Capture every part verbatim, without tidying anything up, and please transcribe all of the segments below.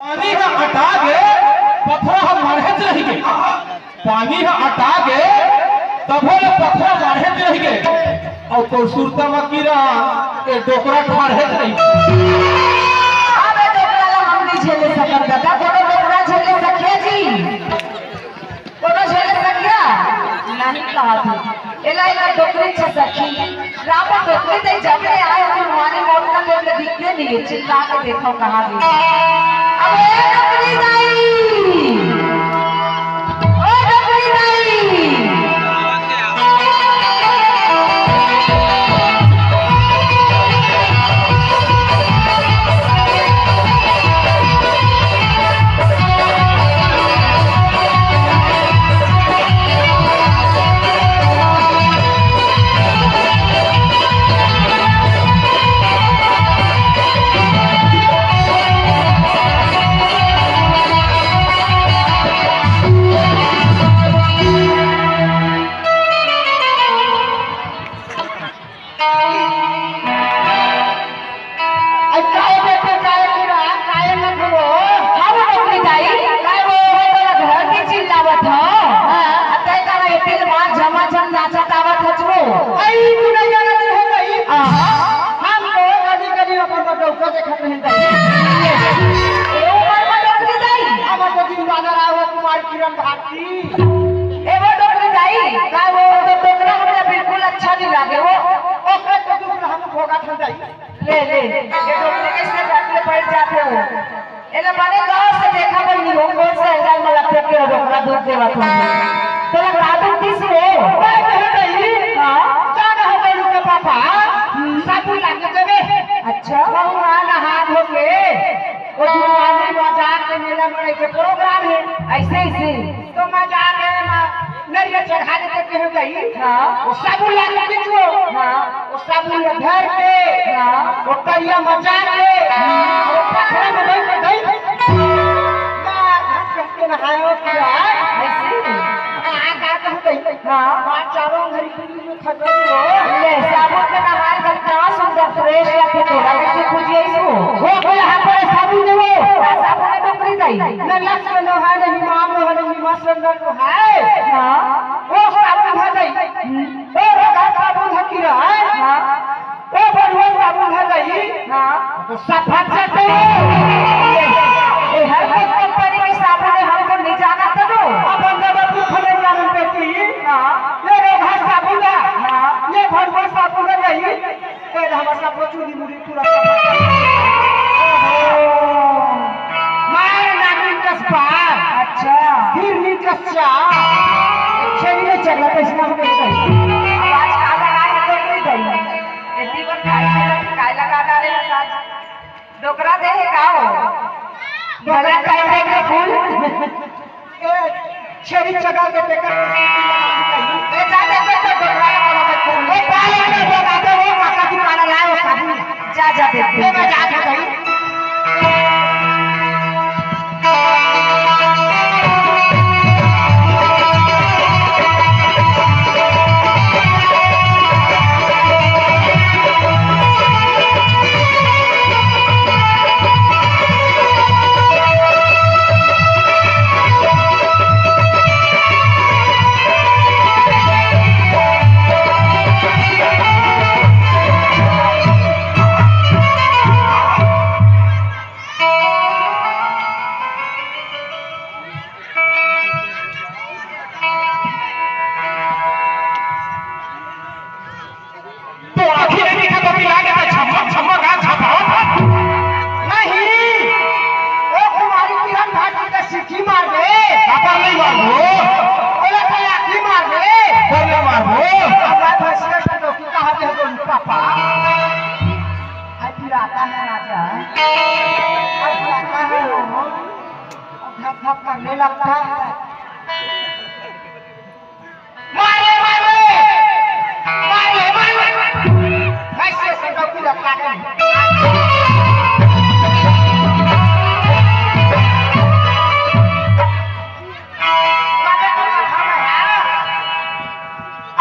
पानी ह अटा गे, पथरा ह मढ़ेच रहि गे। पानी ह अटा गे, तभो ले पथरा मढ़ेच रहि गे। अउ तोर सुरता म कीरा, ए डोकरा ठाढ़ेच रहि गे। अबे डोकरा ला हम नइ झेले सकन ददा, कोनो डोकरा झेले सकिया जी? कोनो झेले सकिया? नहीं कहा तू। एला, एला डोकरी छ सखी। रामा डोकरी दई जब ले आए हो, माने मोर का तो दिखते नहीं है। चिल्ला के देखो कहाँ गई। अब ए डोकरी दाई, ओ डोकरी दाई। अरे काय बेटे, काय पूरा, काय न खबो? हाँ, वो डोकरी दाई, काय वो, मैं तोला घर के चिल्लावत हूँ। हाँ। अतः का ये तिल मार झमाझम नाचत आवत हच वो। आई, तू नहीं जानत रहे भाई? हाँ। हम तो गली गली में अपन डोकरा देखत रहे भाई। ए, ऊपर में डोकरी दाई। अब तो दिन बाजार आवा कुमार किरण भारती। ए वो डोकरी दाई, का वो तो डोकरा हमरा बिल्कुल अच्छा नहीं लागे वो। ओकरे तो दूसरा हम भोगा था दाई। ले, ले, ये डोकरी कैसे बैठ के बैठ जाते हो? एला बने गौर से देखा बनी हो, कौन सा एंगल में लगते के डोकरा दूध देवा तुम। तो लगा दूध किस रे? मैं कहे दाई। हाँ? जा रहा बेलू के पापा। हम्म। साबुन लाके देवे। अच्छा। बहुआ नहा धो के, वो जुलवानी बाजार के मेला में एक प्रोग्राम है। ऐसे, ऐसे। तो मैं जाके मैं नरिया चढ़ा देते कहे दाई। हाँ। वो साबुन लाके दीजिए। हाँ। वो साबुन में धर के, हाँ। वो करिया मचा के, हाँ। वो पथरा में बैठ के दाई। यार, घस घस के नहायो किया। ऐसे? हाँ, का कहते दाई? हाँ। बात चारों घड़ी पूरी में खत्म हो। ले, साबुन में नहाए का इतना सुंदर fresh लगते तोरा, कैसे पूछिए इसको? वो कोई यहाँ पर साबुन दे वो। का साबुन है डोकरी दाई? न लक्ष्य नो है, नहीं माम नो है, नहीं मस्त नो है। हाँ। वो साबुन है दाई। हम्म। ओ रघा साबुन ह किरा, हाँ। ओ बरुआ साबुन ह दाई। हाँ। तो सफा चटे। ए, हर कोई कंपनी के साबुन है, हम तो नहीं जाना था तो। अपन जब तू फले जान बेटी। हाँ। ये रघा साबुन है। हाँ। ये बरुआ साबुन ह दाई। ए, हमर सब चूड़ी मुड़ी पूरा। ओहो। मार नागिन कस पार। अच्छा। हिरनी कस चाल। छेड़ी में चगला कैसना हो गई। अब आज काला राय तो नहीं गई। ये दीवन भाई मेरा काय लगा डाले ना साज। डोकरा दे है का हो? डोकरा Valentine Day के फूल। ए, छेरी चगा के बेकार ए, जा दे, दे, दे, डोकरा लगा लो, मैं फूल। ए, बाल आने दे, ना दे, वो माता की माला लाए, वो साबुन। जा, जा, दे, दे। ए, मैं जा, जा, भाई। तो आँखी नहीं दिखा तो मिला के तो झमक झमक आ झपावत। नहीं, ओ कुमारी किरण भाटी का सीटी मार दे। काबर नहीं मारबो? बोला तो आँखी मार दे। बोल नहीं मारबो। हमारा फैसला से तो कहा दे तो पापा। आज फिर आता है राजा। आज फिर आता है। अब धप धप करने लगता है। मारे, मारे! मारे, मारे! ऐसे ऐसे डौकी लटका दे।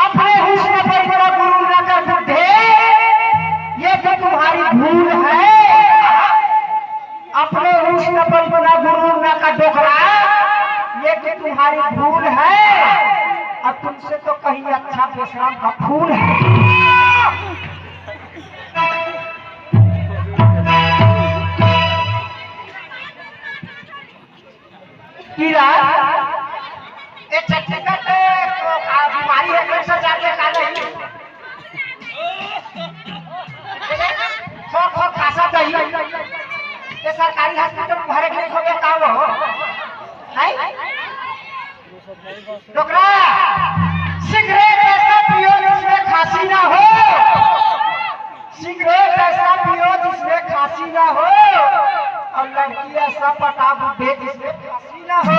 अपने हुस्न पर इतना गुरूर न कर बूढ़े, ये तो तुम्हारी भूल है। अपने हुस्न पर इतना गुरु ना का डोकरा, ये तो तुम्हारी भूल है, और तुमसे तो कहीं अच्छा बेशरम का फूल है। कीरा, ए चट्टी का ते, आ, बीमारी है, कैंसर जाके का नहीं? खो खो खासा दही। ये सरकारी हॉस्पिटल में भरे के नहीं हो गया का वो? हैं? डोकरा, सिगरेट ऐसा पियो जिसमें खांसी ना हो। सिगरेट ऐसा पियो जिसमें खांसी ना हो। और लड़की ऐसा पटा बुड्ढे जिसमें खांसी ना हो।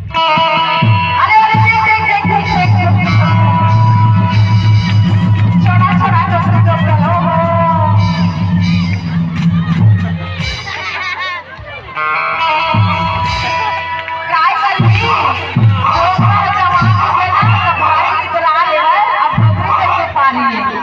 अरे, अरे, देख, देख, देख, देख, देख, देख। छोड़ा, छोड़ा, डोकरा, डोकरा, ओ हो। काय करबी? डोकरा जवान हो गया ना, तो भाई इतरा लेवे, अब डोकरी कैसे पानी लेबी?